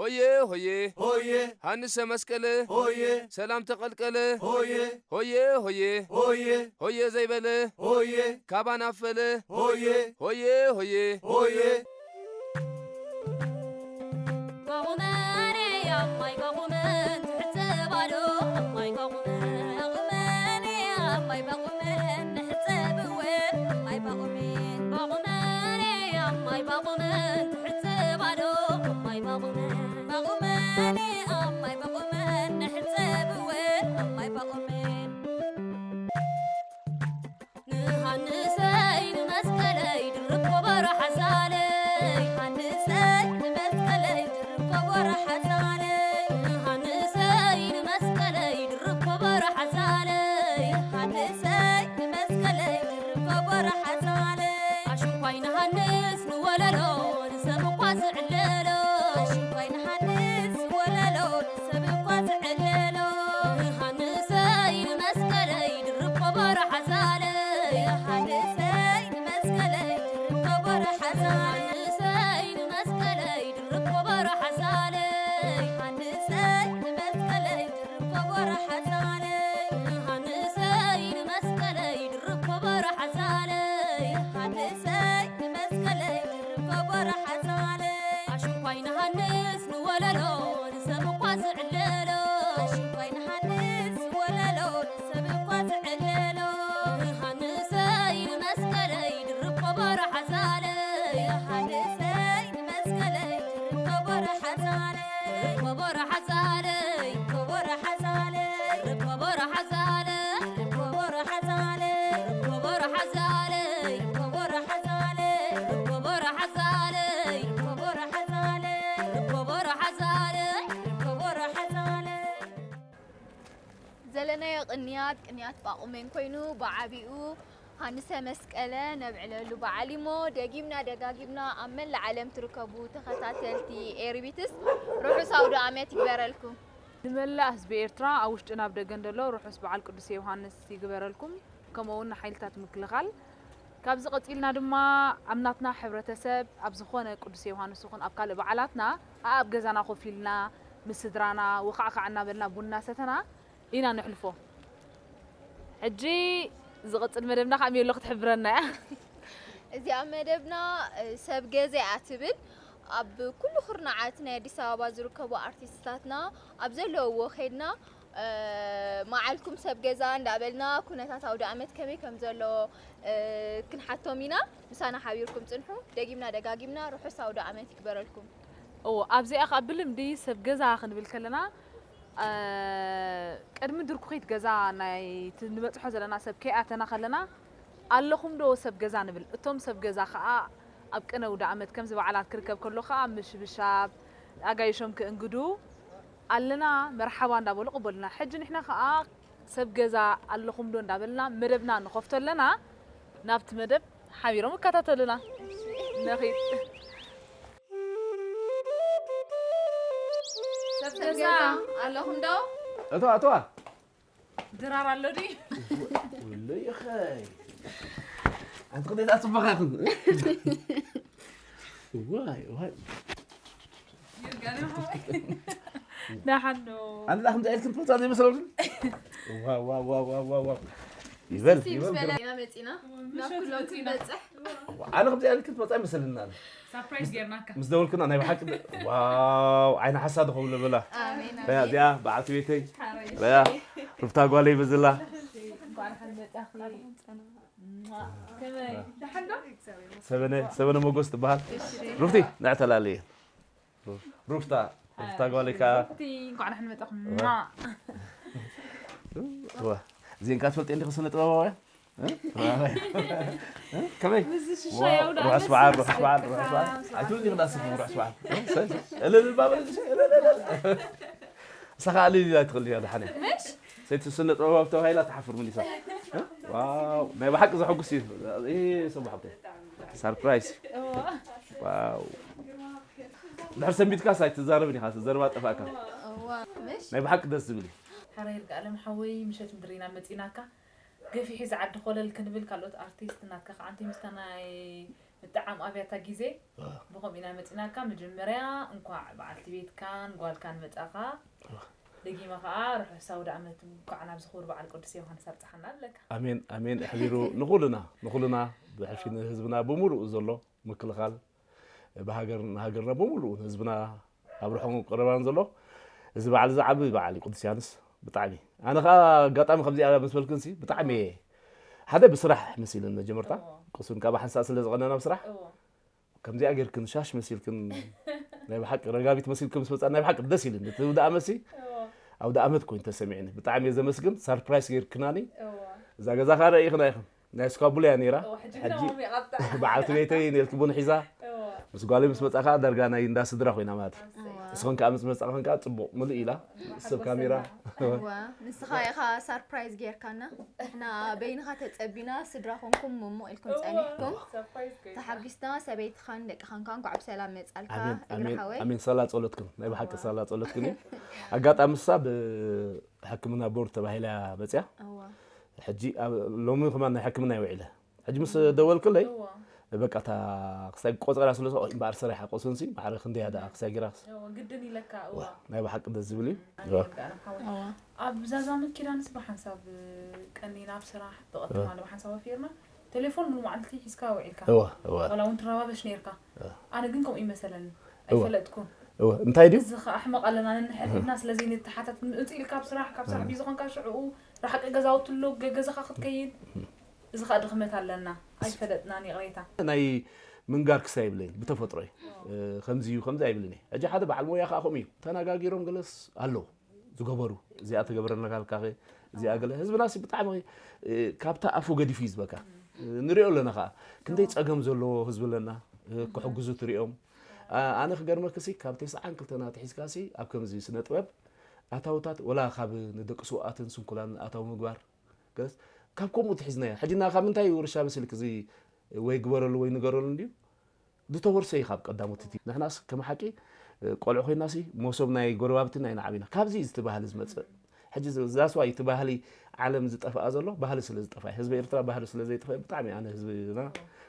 ሆየ ሆየ ሆየ ሃንሰ መስቀለ ሆየ ሰላም ተቐልቀለ ሆየ ሆየ ሆየ ሆየ ሆየ ዘይበለ ሆየ ካባና ፈለ ሆየ ሆየ ሆየ ሆየ ባቑመን ኣማይ ባቑመን ትሕጸብ ኣዶ ኣማይ ባቑመን ባቑመን ኣማይ ባቑመን ንሕጸብ እወ ኣማይ ባቑመን ባቑመን ኣማይ ባቑመን ትሕጸብ ኣዶ ኣማይ ባቑመን ባቑመን ኣማይ ባቑመን ንሕጸብ እወ ኣማይ ባቑመን ንሃንሰይ ንመስቀለይ ድርብ ኮቦሮ ሓዛለይ ሃንሰይ ንመስቀለይ ድርብ ኮቦሮ ሓዛለይ ሃንሰይ ንመስቀለይ ድርብ ኮቦሮ ሓዛለይ ሃንሰይ ንመስቀለይ ድርብ ኮቦሮ ሓዛለይ ኣሽንኳይ ንሃንስ ንወለሎ ንሰብ እኳ ዝዕለሎ ኣሽንኳይ ንሃንስ ንወለሎ ንሰብ እኳ ዝዕለሎ ንሃንሰይ ንመስቀለይ ድርብ ኮቦሮ ሓዛለይ ሃንሰይ ንመስቀለይ ድርብ ኮቦሮ ሓዛለይ ሃንሰይ ንመስቀለይ ድርብ ኮቦሮ ሓዛለይ ሃንሰይ ንመስቀለይ ድርብ ኮቦሮ ሓዛለይ ሃንሰይ ንመስቀለይ ድርብ ኮቦሮ ሓዛለይ ሃንሰይ ንመስቀለይ ድርብ ኮቦሮ ሓዛለይ ኣሽንኳይ ንሃንስ ንወለሎ ንሰብ እኳ ዝዕለሎ ኣሽንኳይ ንሃንስ ንወለሎ ንሰብ እኳ ዝዕለሎ ንሃንሰይ ንመስቀለይ ድርብ ኮቦሮ ሓዛለይ ሃንሰይ ንመስቀለይ ድርብ ኮቦሮ ሓዛለይ ኮቦሮ ሓዛለይ ኮቦሮ ሓዛለይ ኮቦሮ ሓዛለይ ኮቦሮ ሓዛለይ ኮቦሮ ሓዛለይ ኮቦሮ ሓዛለይ ኮቦሮ ሓዛለይ ኮቦሮ ሓዛለይ ኮቦሮ ሓዛለይ ኮቦሮ ሓዛለይ ዘለናዮ ቅንያት ቅንያት ጳቑሜን ኮይኑ ብዓቢኡ ሃንሰ መስቀለ ነብዕለሉ በዓል እሞ ደጊምና ደጋጊምና ኣብ መላእ ዓለም ትርከቡ ተኸታተልቲ ኤሪቢትስ ርሑስ ኣውደ ኣመት ይግበረልኩም። ንመላእ ህዝቢ ኤርትራ ኣብ ውሽጥን ኣብ ደገን ዘሎ ርሑስ በዓል ቅዱስ ዮሃንስ ይግበረልኩም። ከምኡ እውን ንሓይልታት ምክልኻል። ካብዚ ቀጺልና ድማ ኣብ ናትና ሕብረተሰብ ኣብ ዝኾነ ቅዱስ ዮሃንስ ይኹን ኣብ ካልእ በዓላትና ኣብ ገዛና ኮፍ ኢልና ምስ ስድራና ወኻዕኻዕ እናበልና ቡና ሰተና ኢና ነሕልፎ። ሕጂ ዝቕጽል መደብና ከዓ ሜሎ ክትሕብረና እያ። እዚኣ መደብና ሰብ ገዛ እያ ትብል። ኣብ ኩሉ ኩርናዓት ናይ ኣዲስ ኣበባ ዝርከቡ ኣርቲስትታትና ኣብ ዘለውዎ ከይድና መዓልኩም ሰብ ገዛ እንዳበልና ኩነታት ኣውደ ኣመት ከመይ ከም ዘሎ ክንሓቶም ኢና። ምሳና ሓቢርኩም ጽንሑ። ደጊምና ደጋጊምና ርሑስ ኣውደ ኣመት ይግበረልኩም። እዎ ኣብዚኣ ከዓ ብልምዲ ሰብ ገዛ ክንብል ከለና ቅድሚ ድርኩኺት ገዛ ናይ ንበፅሖ ዘለና ሰብ ከይኣተና ከለና ኣለኹም ዶ ሰብ ገዛ ንብል። እቶም ሰብ ገዛ ከዓ ኣብ ቅነ ኣውደ ኣመት ከምዚ በዓላት ክርከብ ከሎ ከዓ ምሽብሻብ ኣጋይሾም ክእንግዱ ኣለና መርሓባ እንዳበሉ ቅበሉና። ሕጂ ንሕና ከዓ ሰብ ገዛ ኣለኹም ዶ እንዳበልና መደብና ንኸፍቶ ኣለና። ናብቲ መደብ ሓቢሮም ይከታተሉና። ነኺድ። ሰብ ገዛ ኣለኹም ዶ? እተዋ እተዋ። ድራር ኣሎ ድዩ? ወለይ ኸይ ኣንቲ ክደይ ኣጽበኻ ኢኹም። ዋይ ዋይ። ደሓን ዶ? ኣንታ ከምዚ ኢልክን ትመጻ ዘይመስለኩም? ዋው ዋው ዋው ዋው ዋው። ይበል ይበል። ኢና መጺና ናብ ኩሎም ክንበጽሕ። ኣነ ከምዚ ኢልክን ትመጻ ይመስለና። ሳፕራይዝ ጌርናካ። ምስ ደወልክና ናይ ብሓቂ ዋው ዓይኒ ሓሳድ ኸውን ለበላ። ኣሜን። በያ እዚኣ በዓልቲ ቤተይ በያ ሩፍታ ጓለይ በዝላ። ሰበነ ሰበነ ሞጎስ ትበሃል። ሩፍቲ ንዕተላለየ ሩፍታ ሩፍታ ጓለይ ከዓ እንኳዕ ደሓን መጣኹም። እዚን ካብ ትፈልጥ እንዲኹ ስነ ጥበባውያን ከመይ ርሑስ በዓል ርሑስ በዓል ርሑስ በዓል ኣይትብል ዲኹ ዳስኹም ርሑስ በዓል እልል ባበል እሳ ከዓ እልል ኢላ ኣይትኽእል እያ ደሓነ ሰይቲ ስነ ጥበባዊ ተባሂላ ትሓፍር ምሊሳ ዋው ናይ ብሓቂ ዘሐጉስ እዩ ሰቡ ሓብተ ሳርፕራይዝ ዋው ድሕር ሰንቢትካስ ኣይትዛረብን ኢኻ ዘረባ ጠፋእካ ናይ ብሓቂ ደስ ዝብል እዩ ሓራ ይርጋኣለም ሓወይ ምሸት ምድሪ ኢና መፂናካ ገፊሕ እዚ ዓዲ ኮለል ክንብል ካልኦት ኣርቲስት ናትካ ከዓ ኣንቲ ምስታ ናይ ብጣዕሚ ኣብያታ ግዜ ብኸምኡ ኢና መፂናካ። መጀመርያ እንኳዕ በዓልቲ ቤትካን ጓልካን መፃኻ። ደጊመ ከዓ ርሑስ ኣውደ ዓመት እንኳዕ ናብ ዝኽቡር በዓል ቅዱስ ዮሃንስ ኣብፀሓና ኣለካ። ኣሜን ኣሜን። ኣሕቢሩ ንኹልና ንኹልና ብሕልፊ ንህዝብና ብምሉኡ ዘሎ ምክልኻል ብሃገር ንሃገርና ብምሉኡ ንህዝብና ኣብ ርሑቕን ቀረባን ዘሎ እዚ በዓል እዚ ዓቢ በዓል እዩ ቅዱስ ዮሃንስ። ብጣዕሚ ኣነ ከዓ ኣጋጣሚ ከምዚኣ ምስ በልክንሲ ብጣዕሚ እየ ሓደ ብስራሕ መሲልን መጀመርታ ቅሱን ካብ ሓንሳእ ስለ ዝቐነና ብስራሕ ከምዚኣ ጌርክን ሻሽ መሲልክን ናይ ብሓቂ ረጋቢት መሲልክን ምስ መፃ ናይ ብሓቂ ደስ ኢልን እቲ ውደ ኣመሲ ኣውደ ኣመት ኮይኑ ተሰሚዕኒ ብጣዕሚ እየ ዘመስግን። ሳርፕራይስ ጌርክናኒ እዛ ገዛ ከዓ ረኢኽና ኢኽን ናይ ስኳቡል እያ ነይራ። ሕጂ በዓልቲ ቤተይ ነልኪ ቡን ሒዛ ምስ ጓለይ ምስ መፃ ከዓ ዳርጋ ናይ እንዳ ስድራ ኮይና ማለት እዩ። እስኽን ከዓ ምስ መፃኽን ከዓ ፅቡቕ ምልእ ኢላ ሰብ ካሜራ እዋ ንስኻ ኢኻ ሳርፕራይዝ ጌርካና ንሕና በይንኻ ተፀቢና ስድራ ኮንኩም ምሙቕ ኢልኩም ፀኒሕኩም ተሓጒስና ሰበይትኻን ደቅኻን ከዓ እንኳዕ ብሰላም መፃልካ እግሪ ሓወይ ኣሜን ሰላ ጸሎትክን ናይ ብሓቂ ሰላ ጸሎትክን እዩ ኣጋጣሚ እሳ ብሕክምና ቦርድ ተባሂላ መፅያ ሕጂ ሎሚ ከማን ናይ ሕክምና ይውዒለ ሕጂ ምስ ደወልክለይ በቃ እታ ክሳይ ቆፀራ ስለ ኦ እምበኣር ሰሪሓ ቆሱንሲ ማዕረ ክንደያ ደኣ ክሳይ ጊራክስ ግድን ኢለካ እዋ ናይ ብሓቂ ደስ ዝብል እዩ ኣብ ዛዛመ ኪዳንስ ብሓንሳብ ቀኒና ኣብ ስራሕ ብቐትማ ብሓንሳብ ኣፊርና ቴሌፎን ሙሉ መዓልቲ ሒዝካ ውዒልካ እዋ እዋ ዋላ እውን ትረባበሽ ነርካ ኣነ ግን ከምኡ ይመሰለኒ እዋ ኣይፈለጥኩን እዋ እንታይ ድዩ እዚ ከዓ ኣሕመቕ ኣለና ነንሕድሕድና ስለዘይንተሓታት ምእንቲ ኢልካ ኣብ ስራሕ ካብ ስራሕ ቢዚ ኾንካ ሽዕኡ ርሓቂ ገዛውቲ ኣሎ ገገዛኻ ክትከይድ እዚ ከዓ ድኽመት ኣለና ኣይፈለጥናን ይቕሬታ ናይ ምንጋር ክሳይ ይብለኝ ብተፈጥሮይ ከምዚ እዩ ከምዚ ኣይብልን እየ ሕጂ ሓደ በዓል ሞያ ከዓ ከምኡ እዩ ተነጋጊሮም ገለስ ኣለዉ ዝገበሩ እዚኣ ተገብረልናካ እዚኣ ገለ ህዝብና ሲ ብጣዕሚ ካብታ ኣፉ ገዲፉ እዩ ዝበካ ንሪኦ ኣለና ከዓ ክንደይ ፀገም ዘለዎ ህዝቢ ኣለና ክሕግዙ ትሪኦም ኣነ ክገርመክሲ ካብ ተስዓን ክልተን ኣትሒዝካሲ ኣብ ከምዚ ስነ ጥበብ ኣታውታት ወላ ካብ ንደቂ ስውኣትን ስንኩላን ኣታው ምግባር ገለስ ካብ ከምኡ ትሒዝናዮ ሕጂ እና ካብ ምንታይ ውርሻ መሲልክ እዚ ወይ ግበረሉ ወይ ንገረሉ እንድዩ ዝተወርሰ እዩ ካብ ቀዳሞት እቲ ንሕናስ ከም ሓቂ ቆልዑ ኮይናሲ መሶብ ናይ ጎረባብትና ኢና ዓቢና ካብዚ እዩ እቲ ባህሊ ዝመፅእ ሕጂ ዛስዋይ እቲ ባህሊ ዓለም ዝጠፍኣ ዘሎ ባህሊ ስለ ዝጠፍኣ ህዝቢ ኤርትራ ባህሊ ስለ ዘይጠፍአ ብጣዕሚ ኣነ ህዝብና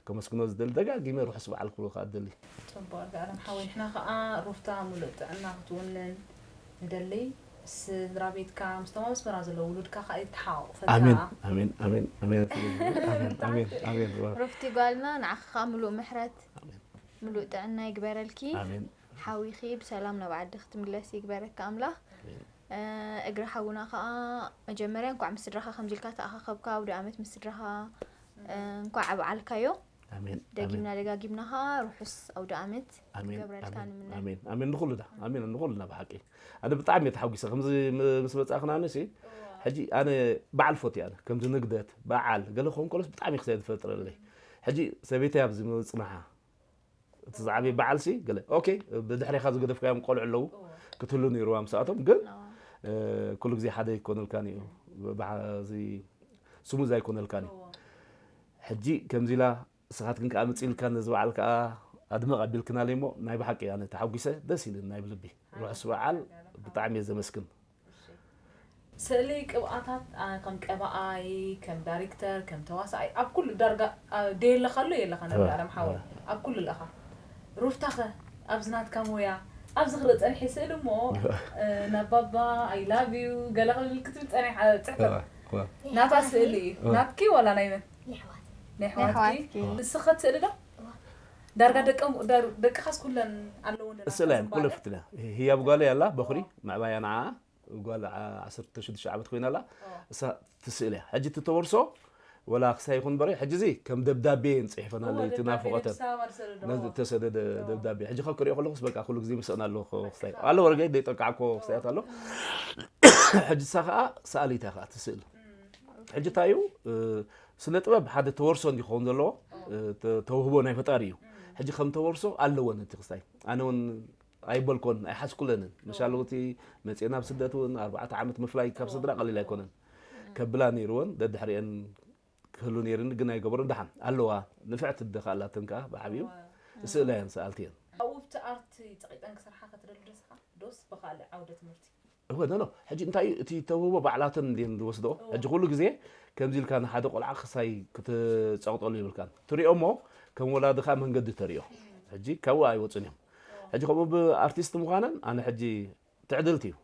ከመስግኖ ዝደሊ ደጋጊመ ርሑስ በዓል ክብሎ ከዓ ዝደሊ ፅቡቅ ኣርጋኣለም ሓወይ ንሕና ከዓ ሩፍታ ሙሉእ ጥዕና ክትውንን ንደሊ ስድራ ቤትካ ምስቶም ኣብ ኣስመራ ዘለዉ ውሉድካ ከዓ ይተሓዋወፈልካ ኣሜን ኣሜን ኣሜን ኣሜን ኣሜን ኣሜን ኣሜን ሩፍቲ ጓልና ንዓኺ ከዓ ምሉእ ምሕረት ምሉእ ጥዕና ይግበረልኪ ኣሜን ሓዊኺ ብሰላም ናብ ዓዲ ክትምለስ ይግበረካ ኣምላኽ እግሪ ሓውና ከዓ መጀመርያ እንኳዕ ምስ ስድራኻ ከምዚ ኢልካ ተኣኻኸብካ ኣውደ ኣመት ምስ ስድራኻ እንኳዕ ኣብዓልካዮ ኣሜን ደጊምና ደጋጊምና ከዓ ርሑስ ኣውደ ኣመት ኣሜን ክትገብረልካ ኣሜን ንምነ ኣሜን ኣሜን ንኹልና ኣሜን ንኹልና ብሓቂ ኣነ ብጣዕሚ እየ ተሓጒሰ ከምዚ ም- ምስ መጻእኽናኒ ሲ ሕጂ ኣነ በዓል ፎት ኣነ ከምዚ ንግደት በዓል ገለ ክኸውን ከሎስ ብጣዕሚ ክሳይ ዝፈጥረለይ ሕጂ ሰበይተይ ኣብዚ ምጽናሓ እቲ ዝዓበየ በዓል ሲ ገለ ኦኬ ብድሕሬኻ ዝገደፍካዮም ቆልዑ ኣለዉ ክትህሉ ነይርዋ ምስኣቶም ግን ኩሉ ግዜ ሓደ ኣይኮነልካን እዩ እዚ ስሙዝ ኣይኮነልካን እዩ ሕጂ ከምዚ ኢላ ንስኻትክን ከዓ መፂእልካ ነዚ በዓል ከዓ ኣድመቕ ኣቢልክናለይ እሞ ናይ ብሓቂ ኣነ ተሓጒሰ ደስ ኢልን ናይ ብልቢ ርሑስ በዓል ብጣዕሚ እየ ዘመስግን ስእሊ ቅብኣታት ከም ቀባኣይ ከም ዳይሬክተር ከም ተዋሳኣይ ኣብ ኩሉ ዳርጋ ደየለኻሉ የለኻ ነብሪ ኣለም ሓወይ ኣብ ኩሉ ለኻ ሩፍታኸ ኣብዚ ናትካ ሞያ ኣብዚ ክርኢ ፀኒሐ ስእሊ እሞ ናብ ባባ I love you ገለ ክብል ክትብል ፀኒሐ ፅሕፈት ናታ ስእሊ እዩ ናትኪ ዋላ ናይ መን ናይ ኣሕዋትኪ ንስኸ ትስእሊ ዶ ዳርጋ ደቅኻስ ኩለን ኣለዎ ስእላ እየን ኩለን ፍትለ ህያብ ጓለይ ኣላ በኹሪ ምዕባያ ንዓ ጓል ዓሰርተ ሽዱሽተ ዓመት ኮይና ኣላ እሳ ትስእል እያ ሕጂ ትተወርሶ ወላ ክሳይ ይኹን በረ ሕጂ እዚ ከም ደብዳቤ ንፅሒፈናለይ እቲ ናፍቆተን ነዚ እተሰደደ ደብዳቤ ሕጂ ካብ ክሪኦ ከለኩስ በቃ ኩሉ ግዜ ምስእን ኣለኹ ክስታይ ኣሎ ወረገ ዘይጠቃዕኮ ክስታያት ኣሎ ሕጂ እሳ ከዓ ሰኣሊታ ከዓ ትስእል ሕጂ እንታይ እዩ ስነ ጥበብ ሓደ ተወርሶ እንዲ ክኸውን ዘለዎ ተውህቦ ናይ ፈጣሪ እዩ ሕጂ ከም ተወርሶ ኣለወን እቲ ክስታይ ኣነ እውን ኣይበልኮን ኣይሓስኩለንን መሻለውቲ መፅኤ ናብ ስደት እውን ኣርባዕተ ዓመት ምፍላይ ካብ ስድራ ቀሊል ኣይኮነን ከብላ ነይርወን ደድሕሪአን ክህሉ ነይርኒ ግን ኣይገበሩን ደሓን ኣለዋ ንፍዕቲ ደካ ኣላተን ከዓ ብዓብዩ ስእላ እየን ሰኣልቲ እየን ኣብቲ ኣርት ፀቂጠን ክሰርሓ ክትደሊ ደስካ ዶስ ብካልእ ዓውደ ትምህርቲ እወ ኖ ሕጂ እንታይ እዩ እቲ ተውህቦ ባዕላተን እንድየን ዝወስዶ ሕጂ ኩሉ ግዜ ከምዚ ኢልካ ንሓደ ቆልዓ ክሳይ ክትጸቕጠሉ የብልካን። ትሪኦ እሞ ከም ወላድኻ መንገዲ ተሪኦ። ሕጂ ካብኡ ኣይወጹን እዮም። ሕጂ ከምኡ ብኣርቲስት ምዃነን ኣነ ሕጂ ትዕድልቲ እዩ።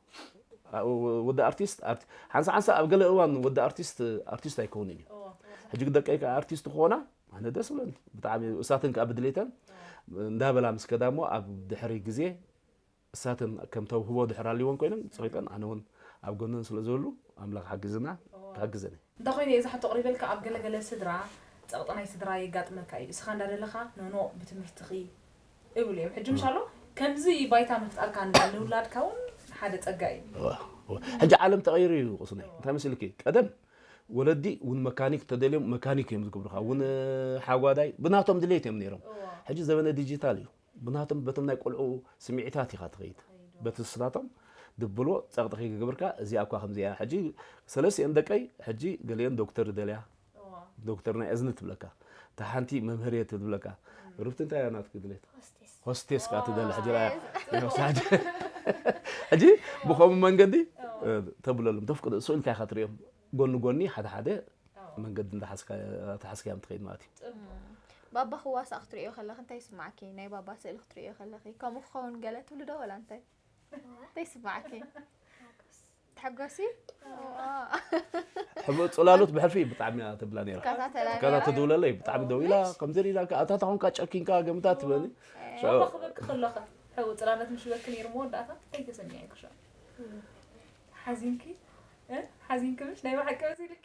ኣ-፣ ወ-፣ ወዲ ኣርቲስት ኣርቲ-፣ ሓንሳ ሓንሳ ኣብ ገለ እዋን ወዲ ኣርቲስት ኣርቲስት ኣይከውንን እዩ። ሕጂ ደቀይ ከኣ ኣርቲስት ክኾና ኣነ ደስ ብለኒ። ብጣዕሚ እሳትን ከኣ ብድሌተን እንዳበላ ምስ ከዳ እሞ ኣብ ድሕሪ ግዜ እሳተን ከም ተውህቦ ድሕር ኣልወን ኮይነን ጸቂጠን ኣነ እውን ኣብ ጎነን ስለ ዝህሉ ኣምላኽ ሓግዝና ክሕግዘን እዩ። እንታይ ኮይኑ እየ እዛ ሕቶ ቅሪበልካ ኣብ ገለገለ ስድራ ጸቕጢ ናይ ስድራ የጋጥመካ እዩ እስኻ እንዳደለኻ ኖኖ ብትምህርትኺ እብል እዮም ሕጂ ምሻሎ ከምዚ ባይታ ምፍጣርካ ንውላድካ እውን ሓደ ጸጋ እዩ ሕጂ ዓለም ተቐይሩ እዩ ቁስነይ እንታይ መሲልኪ ቀደም ወለዲ እውን መካኒክ ተደልዮም መካኒክ እዮም ዝገብሩኻ እውን ሓጓዳይ ብናቶም ድሌት እዮም ነይሮም ሕጂ ዘበነ ዲጂታል እዩ ብናቶም በቶም ናይ ቆልዑ ስምዒታት ኢኻ ትኸይድ በቲ ስናቶም ድብሎ ጸቕጢ ከይገብርካ እዚኣ እኳ ከምዚ እያ ሕጂ ሰለስቲኤን ደቀይ ሕጂ ገሊኤን ዶክተር ይደልያ ዶክተር ናይ እዝኒ ትብለካ እታ ሓንቲ መምህር እየ ትብለካ ሩፍቲ እንታይ እያ ናትኪ ድሌት ሆስቴስ ከኣ ትደሊ ሕጂ ሕጂ ብኸምኡ መንገዲ ተብለሎም ተፍቅዶ እሱ ኢልካ ኢኻ ትሪኦም ጎኒ ጎኒ ሓደ ሓደ መንገዲ እንዳሓዝካዮም ትኸይድ ማለት እዩ። ባባ ክዋሳእ ክትርእዮ ከለኺ እንታይ ይስማዓኪ? ናይ ባባ ስእሊ ክትርእዮ ከለኺ ከምኡ ክኸውን ገለ ትብሊ ዶ ወላ እንታይ? እንታይ ይስማዓኪ? ትሕጎሲ? ሕቦ ጽላሎት ብሕልፊ ብጣዕሚ እያ ትብላ ነይራ። ትከታተላ ነይራ። ትከታተል ትብለለይ ብጣዕሚ ደው ኢላ ከምዚ ኢላ ኣታ ታኾንካ ጨኪንካ ገምታት ትብለኒ። ሽዑ ሽዑ ክበኪ ከለኻ ሕው ጽላሎት ምስ በለክኒ እሞ ወዳእታ እንታይ ተሰሚዐኪ ሽዑ? ሓዚንኪ ሓዚንኪ ምሽ ናይ ብሓቂ መሲልኪ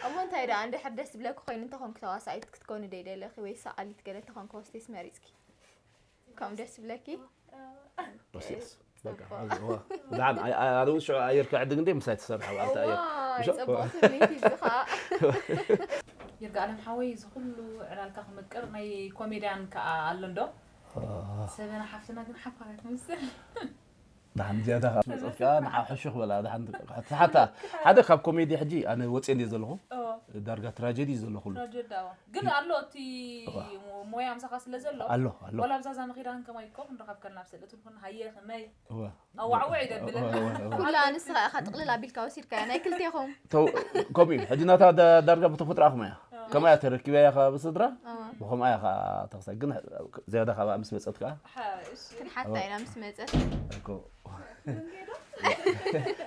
እሞ እንታይ ደኣ እንድሕር ደስ ዝብለኪ ኮይኑ እንተኾንኪ ተዋሳኢት ክትኮኒ ዶ ይደለኺ ወይ ሰኣሊት ገለ እንተኾንኪ ሆስቴስ መሪፅኪ ከምኡ ደስ ዝብለኪ ደሓን ኣነ እውን ሽዑ ኣየር ክዕድግ እንደ ምሳይ ትሰርሕ ኣብኣልቲ ኣየር ፅቡቕ ትብሊት ይዝኻ ይርጋኣለም ሓወይ እዚ ኩሉ ዕላልካ ክምቅር ናይ ኮሜድያን ከዓ ኣሎ እንዶ ሰበና ሓፍትና ግን ሓፋር ትመስል ደሓን ዝያዳ ከዓ መፅኦት ከዓ ንዓ ሕሹኽ በላ ደሓን ትሓታ ሓደ ካብ ኮሜዲ ሕጂ ኣነ ወፅየ እንድየ ዘለኹ ዳርጋ ትራጀዲ እዩ ዘሎ ኩሉ ግን ኣሎ እቲ ሞያ ምሳኻ ስለ ዘሎ ኣሎ ኣሎ ወላ ብዛዛ መኺዳን ከማይ እኮ ክንረኸብ ከልና ኣብ ስእለት ንኹን ሃየ ከመይ እወ ኣዋዕውዕ ይደብለ እወ እወ ኩላ ንስኻ ኢኻ ጥቕልል ኣቢልካ ወሲድካያ ናይ ክልቴኹም ተው ከምኡ እዩ ሕጂ ናታ ዳ- ዳርጋ ብተፈጥሮኣ ከማይ እያ ከማይ እያ ተረኪበያ ካብ ስድራ ኣዋ ብኸምኣ እያ ከዓ ተኽሳይ ግን ዝያዳ ካብኣ ምስ መፀት ከዓ ሓ- እሺ። ክንሓታ ኢና ምስ መፀት እኮ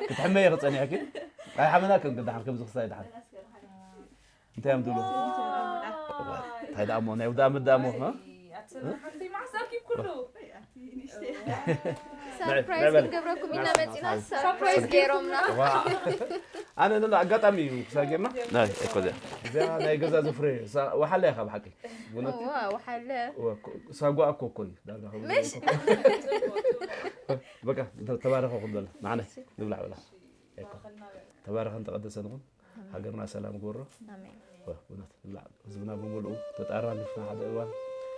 ክትሕመየ ክፀኒሕኪ ኣይሓመናክን ግን ደሓን ከምዚ ክሳይ ደሓን እንታይ እዮም ዝብሉ እንታይ ደኣ እሞ ናይ ውዳ ዓመት ደኣ እሞ እ? ኣቲ ሰበና ሓፍተይ መዓስ ኣርኪብ ኩሉ ሰርፕራይዝ ክንገብረኩም ኢና መፂና ሰርፕራይዝ ገይሮምና ኣነ ነሎ ኣጋጣሚ እዩ ክሳብ ጌርና ናይ እኮ እዚኣ እዚኣ ናይ ገዛ ዝፍረ ወሓላ ኢኻ ብሓቂ እውነት እዋ ወሓለ እዋ፣ እኮ- ሳጓ እኮ እኮ እዩ ዳርጋ ከም ምሽ በቃ ተባረኸ ክንበላ ንዓነ ንብላዕ በላ ተባረኸን ተቐደሰን ኹን ሃገርና ሰላም ግበሮ። ኣሜን። እውነት ንብላዕ ህዝብና ብምልኡ ተጣራሪፍና ሓደ እዋን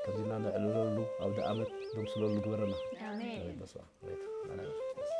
ከምዚና ነዕልለሉ ኣውደ ኣመት ደምስለሉ ግበረና። ኣሜን። ኣሜን። በስመ ኣብ ወወልድ ወመንፈስ ቅዱስ።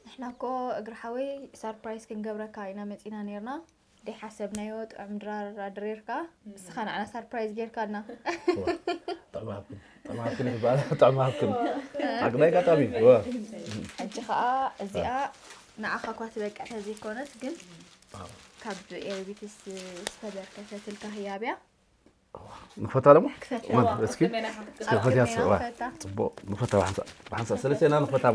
ንሕና እኮ እግሪ ሓወይ ሳርፕራይዝ ክንገብረካ ኢና መፂና ነይርና ደይሓሰብናዮ ጥዑም ድራር ኣድሪርካ ንስኻ ንዓና ሳርፕራይዝ ጌርካና ጥዕሚ ሃብክን ጥዕሚ ሃብክን ይበሃል ጥዕሚ ሃብክን ኣግናይ ኣጋጣሚ ሕጂ ከዓ እዚኣ ንዓኻ እኳ ትበቅዕ ተዘይኮነት ግን ካብ ኤርቢትስ ዝተበርከተትልካ ህያብያ ንክፈታ ደሞ እስኪ እስኪ ፈትያ ሰዋ ጽቡቅ ንክፈታ ብሓንሳ ብሓንሳ ሰለስቴና ንክፈታ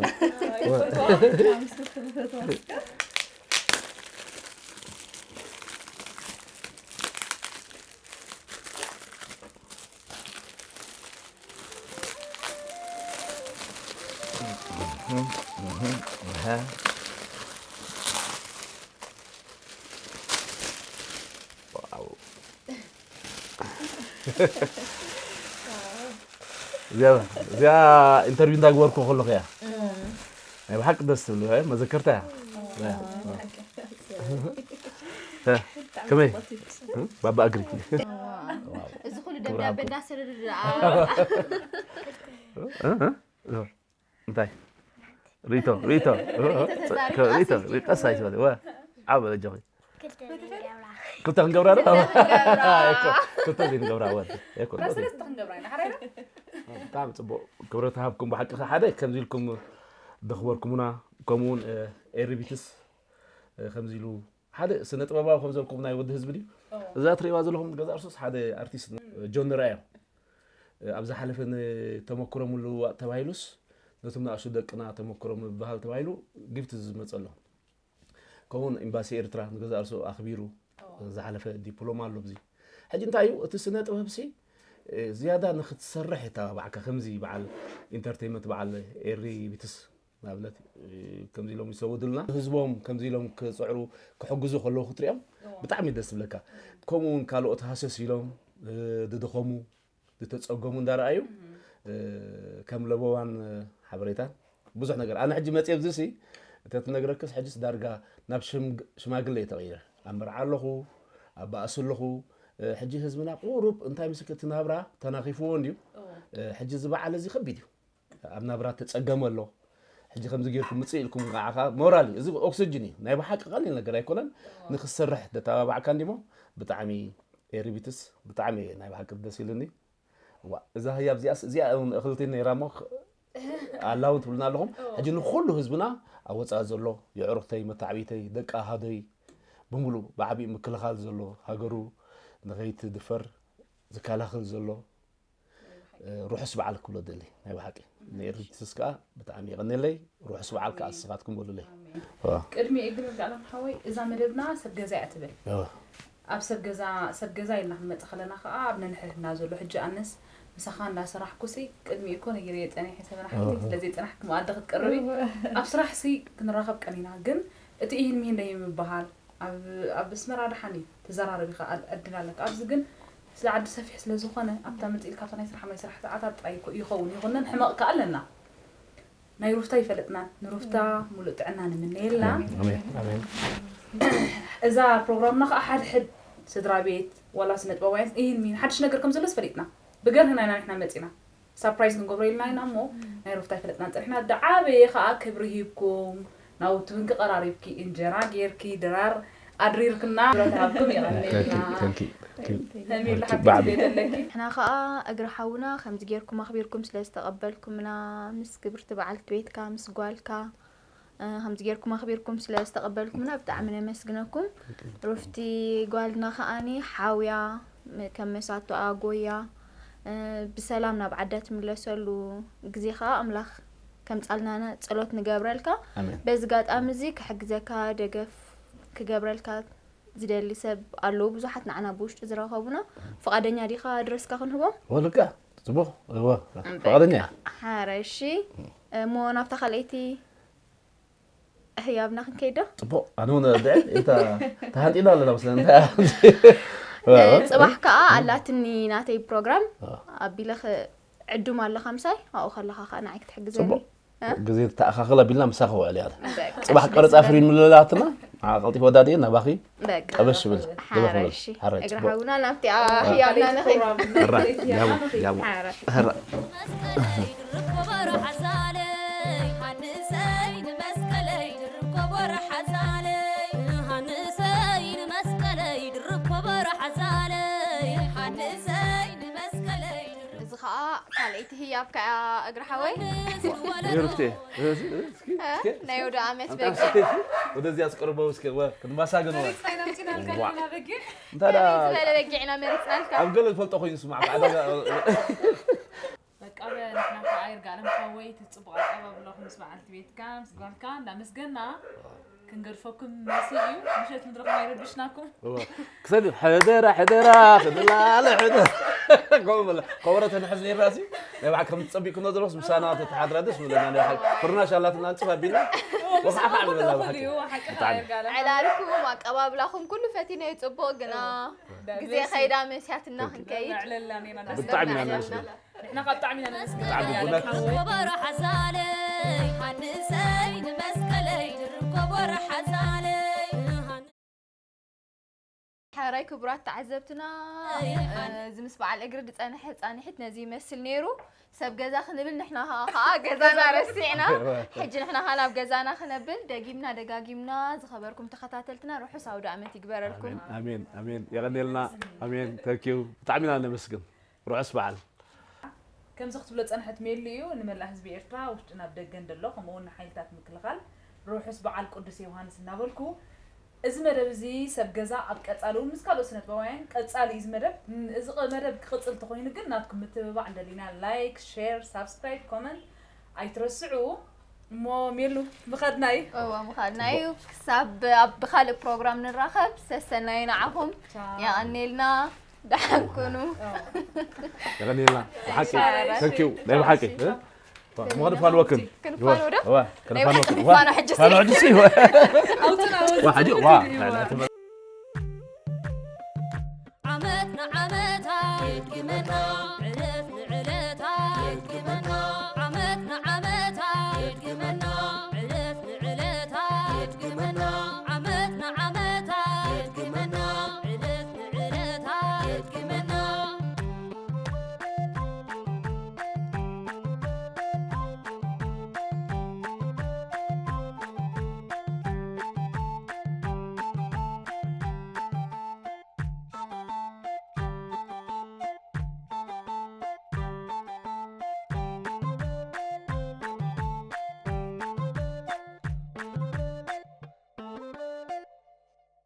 ها؟ واو. እዚኣ እዚኣ ኢንተርቪው እንዳግበርኩ ከለኹ እያ። ናይ ብሓቂ ደስ ትብል እያ፣ መዘከርታ እያ። እያ። እ፣ ከመይ? እ? ባባ እግሪ። እዚ ኩሉ ደብዳበ እንዳሰደዱ ደኣ። እ? እ? እ? እንታይ? ሪቶ፣ ሪቶ፣ ሪቶ፣ ሪቶ፣ ቀስ ኣይትበል። ወ፣ ዓብ በል ኣጆኺ። ክልተ ክንገብራ ዶ? ክልተ ዘይንገብራ ወ። እኮ፣ ራስ ክልተ። ክልተ ክንገብራ ኢና፣ ሓራይ ዶ? ብጣዕሚ ጽቡቕ። ክብረት ሃብኩም ብሓቂ። ሓደ ከምዚ ኢልኩም ደኽበርኩምና፣ ከምኡ እውን፣ እ፣ ኤሪ ቢትስ፣ እ፣ ከምዚ ኢሉ ሓደ ስነ ጥበባዊ ከም ዘልኩም ናይ ወዲ ህዝቢ ድዩ? ኦ። እዛ ትርእይዋ ዘለኹም ገዛ እርሱስ ሓደ ኣርቲስት ጆን ራእዮም። እ፣ ኣብ ዝሓለፈ ንተመክሮ ምልውዋጥ ተባሂሉስ ነቶም ንኣሽቱ ደቅና ተመክሮ ምብህሃል ተባሂሉ ጊፍት ዝመጸሎም። ከምኡውን ኤምባሲ ኤርትራ ንገዛ እርሱ ኣኽቢሩ ኦ። ዝሓለፈ ዲፕሎማ ኣሎ ኣብዚ። ሕጂ እንታይ እዩ እቲ ስነ ጥበብሲ፣ እ፣ ዝያዳ ንኽትሰርሕ የተባባዕካ፣ ከምዚ በዓል ኢንተርቴይንመንት በዓል ኤሪ ቢትስ ንኣብነት፣ እ፣ ከምዚ ኢሎም ይሰወዱልና፣ ህዝቦም ከምዚ ኢሎም ክጽዕሩ ክሕግዙ ከለዉ ክትሪኦም እዎ። ብጣዕሚ ደስ ዝብለካ። ከምኡ እውን ካልኦት ሃሰስ ኢሎም፣ እ፣ ዝደኸሙ፣ ዝተጸገሙ እንዳረኣዩ፣ እም። እ፣ ከም ለበዋን፣ እ፣ ሓበሬታን ብዙሕ ነገር። ኣነ ሕጂ መጽየ ኣብዚ ሲ፣ እንተ ትነግረክስ ሕጂስ ዳርጋ ናብ ሽምግ-፣ ሽማግለ እየ ተቐይረ። ኣብ መርዓ ኣለኹ፣ ኣብ ባእሲ ኣለኹ። እ፣ ሕጂ ህዝብና ቁሩብ እንታይ ምስክቲ ናብራ ተናኺፍዎ እንድዩ። እዎ። እ፣ ሕጂ እዚ በዓል እዚ ከቢድ እዩ። ኣብ ናብራ ተጸገመ ኣሎ። ሕጂ ከምዚ ጌርኩም ምጽእ ኢልኩም ከዓ ሞራል እዩ። እዚ ኦክስጅን እዩ። ናይ ብሓቂ ቀሊል ነገር ኣይኮነን። እዎ። ንኽሰርሕ ደተባባዕካ እንዲሞ ብጣዕሚ ኤሪቢትስ ብጣዕሚ ናይ ብሓቂ ደስ ኢሉኒ። ዋ፣ እዛ ህያብ እዚኣስ፣ እዚኣ እውን እኽልቲ ነይራ እሞ ኽ-፣ ኣላ እውን ትብሉና ኣለኹም። እዎ። ሕጂ ንኹሉ ህዝብና ኣብ ወጻኢ ዘሎ የዕሩኽተይ፣ መታዕቢተይ፣ ደቂ ኣሃደይ ብምሉእ ብዓቢኡ ምክልኻል ዘሎ ሃገሩ ንኸይትድፈር ዝከላኸል ዘሎ እ፣ ርሑስ በዓል ክብሎ ደሊ ናይ ብሓቂ። ንኤሪቢትስ ከዓ ብጣዕሚ የቐንየለይ። ርሑስ በዓል ከዓ ኣሜን። ንስኻትኩም በሉለይ። ኣሜን። ዋ። ቅድሚ ግን ጋሎም ሓወይ እዛ መደብና ሰብ ገዛ እያ ትብል። ዋ። ኣብ ሰብ ገዛ፣ ሰብ ገዛ ኢልና ክንመጽእ ከለና ከዓ ኣብ ነንሕድሕድና ዘሎ ሕጂ ኣነስ ምሳኻ እንዳሰራሕኩሲ ቅድሚ እኮ ነጊረ የጸኒሐ ተበላሕቲ ዋ። ስለ ዘይጸናሕኪ መኣዲ ክትቀርቢ ኣብ ስራሕሲ ክንራኸብ ቀኒና። ግን እቲ ይህን ሚህን ደይ ምበሃል ኣብ፣ ኣብ ኣስመራ ደሓን እዩ ተዘራረብ ኢኻ ኣድ-፣ ዕድል ኣለካ። ኣብዚ ግን ስለ ዓዲ ሰፊሕ ስለ ዝኾነ ኣብታ መጽእ ኢልካ ኣብታ ናይ ስራሕ ማይ ስራሕ ሰዓታት ጥራይ ይኮ-፣ ይኸውን ይኹንን ሕመቕ ከኣ ኣለና። ናይ ሩፍታ ይፈለጥና፣ ንሩፍታ ሙሉእ ጥዕና ንምነየላ። ኣሜን፣ ኣሜን። እዛ ፕሮግራምና ከኣ ሓድሕድ ስድራ ቤት ዋላ ስነ ጥበባውያን ይህን ሚን ሓድሽ ነገር ከም ዘሎስ ፈሊጥና። ብገርህና ኢና ንሕና መጺና። ሳፕራይዝ ክንገብሮ ኢልና ኢና እሞ ናይ ሩፍታ ይፈለጥና ጸኒሕና። ዝዓበየ ከኣ ክብሪ ሂብኩም ናውቲ እውን ክቐራሪብኪ እንጀራ ጌርኪ ድራር ኣድሪርክና። ክብረት ሃብኩም የቐንየልና። Thank you, thank you, thank you. ሄርሜላ ሓብቲ ብዓቢ። ትቤት ኣለኪ። ንሕና ከኣ እግሪ ሓውና ከምዚ ጌርኩም ኣኽቢርኩም ስለ ዝተቐበልኩምና ምስ ክብርቲ በዓልቲ ቤትካ ምስ ጓልካ እ፣ ከምዚ ጌርኩም ኣኽቢርኩም ስለ ዝተቐበልኩምና ብጣዕሚ ነመስግነኩም። ሩፍቲ ጓልና ከኣኒ ሓውያ ም-፣ ከም መሳቶኣ ጎያ፣ እ፣ ብሰላም ናብ ዓዳ ትምለሰሉ ግዜ ከኣ ኣምላኽ ከምጻልና ጸሎት ንገብረልካ። ኣሜን። በዚ ኣጋጣሚ እዚ ክሕግዘካ ደገፍ ክገብረልካ ዝደሊ ሰብ ኣለዉ ብዙሓት ንዓና ብውሽጢ ዝረኸቡና። ፍቓደኛ ዲኻ ኣድረስካ ክንህቦም? ወልቃ፣ ጽቡቕ፣ እወ፣ በቃ፣ ፍቓደኛ እየ። ሓረ፣ እሺ። እሞ ናብታ ካልኣይቲ ህያብና ክንከይድ ዶ? ጽቡቕ፣ ኣነ እውን ኣድዕል፣ እታ ተሃንጢና ኣለና መስለኒ፣ እንታይ እያ? እ፣ ጽባሕ ከኣ ኣላትኒ ናተይ ፕሮግራም፣ እ። ኣቢለ ኽ-፣ ዕዱም ኣለኻ ምሳይ፣ ኣብኡ ከለኻ ከኣ ንዓይ ክትሕግዘኒ። ጽቡቕ። እ? ግዜ ተኣኻኽል ኣቢልና ምሳኺ ውዕል እያ። በቃ። ጽባሕ ቀረጻ ፍሪም ልላትና፣ ንዓ ቀልጢፈ ወዳድየ ናባኺ በቃ። ጠበሽ ብል። ሓረ፣ ግበ ክብል። እሺ። ሓረ፣ እግሪ ጽቡቕ። ሓውና ናብቲ፣ ኣ፣ ህያብና ንኸይድ። ሕራ፣ ያቡ፣ ያቡ። ሓረ። ሕራ። መስቀለይ ድርብ ኮቦሮ ሓዛለይ፣ ሃንሰይ ንመስቀለይ ድርብ ኮቦሮ ሓዛለይ፣ ሃንሰይ ንመስቀለይ ድርብ ኮቦሮ ሓዛለይ፣ ሃንሰይ ንመስቀለይ ድርብ እዚ ኸኣ ካልኣይቲ ህያብካ እያ እግሪ ሓወይ። ሩፍቴ፣ እስኪ፣ እ? እስኪ፣ ናይ ወደ ዓመት ኣምጣ በጊዕ። እስኪ፣ ወደዚያ ኣስቀርቦ እስኪ፣ ወ-፣ ክንማሳገን ወ-፣ መሪጽና ኢና ኣምጺናልካ ዋ። ኣለና በጊዕ። እንታይ ደኣ ዝበለ በጊዕ ኢና መሪጽናልካ። ኣብ ገለ ዝፈልጦ ኮይኑ ስማዕ፣ ብዓዳ በቃ፣ በ-፣ ንሕና ከኣ ይርጋለም ሓወይ፣ እቲ ጽቡቕ ኣቀባብላኹም ምስ በዓልቲ ቤትካ፣ ምስ ጓልካ እንዳመስገና ክንገድፈኩም መሲ እዩ። ምሸት ምድርኹም ኣይረብሽናኩም። እወ። ክሰብ ሕደራ፣ ሕደራ፣ ክንላለ፣ ሕደራ። ከምኡ በለ። ከበሮ ተንሕዝ ነይርና ሲ፣ ናይ ባዕል ከም ትጸቢቅኩና ዘለኹስ ምሳና ተተሓድራ ደስ ምብለና፣ ናይ ባዕል ፍርናሽ ኣላትና፣ ኣንጽፍ ኣቢልና። ወኻዕኻ ንብላ ብሓቂ። እዩ ሓቂ ብጣዕሚ። ይርጋለ ዕላልኩም ኣቀባብላኹም ኩሉ ፈቲነዮ ጽቡቕ ግና ግዜ ከይዳ መስያትና ክንከይድ ብጣዕሚ ኢና ነመስግን። ንኻ ብጣዕሚ ኢና ነመስግን ብጣዕሚ ብእውነት። ከበሮ ሓዛለይ ሃንሰይ ንመስቀለይ ድርብ ከበሮ ሓዛለይ ሕራይ ክቡራት ተዓዘብትና እዚ ምስ በዓል እግሪ ዝፀንሐ ፃንሒት ነዚ ይመስል ነይሩ። ሰብ ገዛ ክንብል ንሕና ከዓ ገዛና ረሲዕና ሕጂ ንሕና ከዓ ናብ ገዛና ክነብል ደጊምና ደጋጊምና ዝኸበርኩም ተኸታተልትና ርሑስ ኣውደ ኣመት ይግበረልኩም። ኣሜን ኣሜን። የቐኔልና። ኣሜን። ተኪው ብጣዕሚ ኢና ነመስግን። ርሑስ በዓል። ከምዚ ክትብሎ ጸንሐት ሜሉ እዩ። ንመላእ ህዝቢ ኤርትራ ውሽጥን ኣብ ደገን ደሎ ከምኡ እውን ንሓይልታት ምክልኻል ርሑስ በዓል ቅዱስ ዮሃንስ እናበልኩ እዚ መደብ እዚ ሰብ ገዛ ኣብ ቀጻሊ እውን ምስ ካልኦት ስነጥበባውያን ቀጻሊ እዩ እዚ መደብ። ም- እዚ ቐ- መደብ ክቕጽል ተኾይኑ ግን ናትኩም ምትብባዕ እንደሊና ላይክ፣ ሼር፣ ሳብስክራይብ፣ ኮመንት ኣይትረስዑ። እሞ ሜሉ ምኸድና እዩ። እወ ምኻድና እዩ። ክሳብ ኣብ ብኻልእ ፕሮግራም ንራኸብ። ሰሰናዩ ንዓኹም። የቐኔልና። ደሓን ኩኑ። የቐኔልና። ብሓቂ። ተኪው ናይ ብሓቂ። እ? ዋ፣ እሞ ክንፋንወክን። ክንፋንዎ ዶ? እዋ፣ ክንፋንወክን። ክንፋንዎ ሕጂ ፋንዎ ሕጂ ሲ። ኣውፅና ዋ፣ ሕጂ ዋ። ዓመት ንዓመታ ይድግመና